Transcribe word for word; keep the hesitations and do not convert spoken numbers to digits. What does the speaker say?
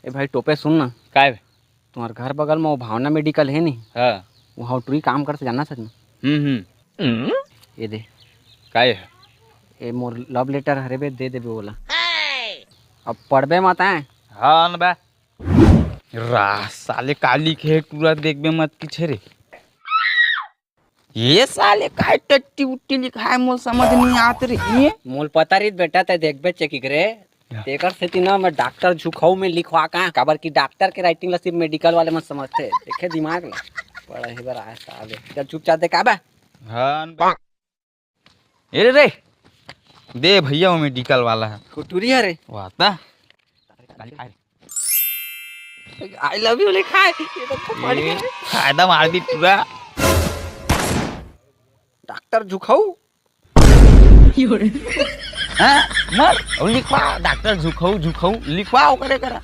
ए भाई टोपे, सुन ना। काय? तुम्हार घर बगल में वो भावना मेडिकल है नी? हाँ। वहाँ टुरी काम करथे, जानथस ना? हम्म, हम्म। ये दे। काय है? ए मोर लव लेटर हरे बे, दे देबे ओला। अब पढ़बे मत आए। हाँ न बे। रा साले काली के टुरा देखबे मत पीछे रे। ये साले काय टट्टी उट्टी लिखाय, मोल समझ नहीं आत रे। ये मोल पता रही बेटा, तै देखबे चेक करे। तेकर सेती ना मैं डॉक्टर झुकाऊ में लिखवा का, काबर कि डॉक्टर के राइटिंग ला सिर्फ मेडिकल वाले मन समझथे। देखे दिमाग ला, पढ़े बर आए साले। चल चुपचाप दे का बा। हाँ। ए रे रे, दे भैया, वो मेडिकल वाला है। कुटुरी है रे। वाह ता। आई लव यू लिखा है। ये तो खूब बढ़िया है। फायदा मार दी पूरा। डॉक्टर झुकाऊ। हाँ, मर। और लिखवा, डॉक्टर झुकाऊ, झुकाऊ लिखवा, ओकरे करा।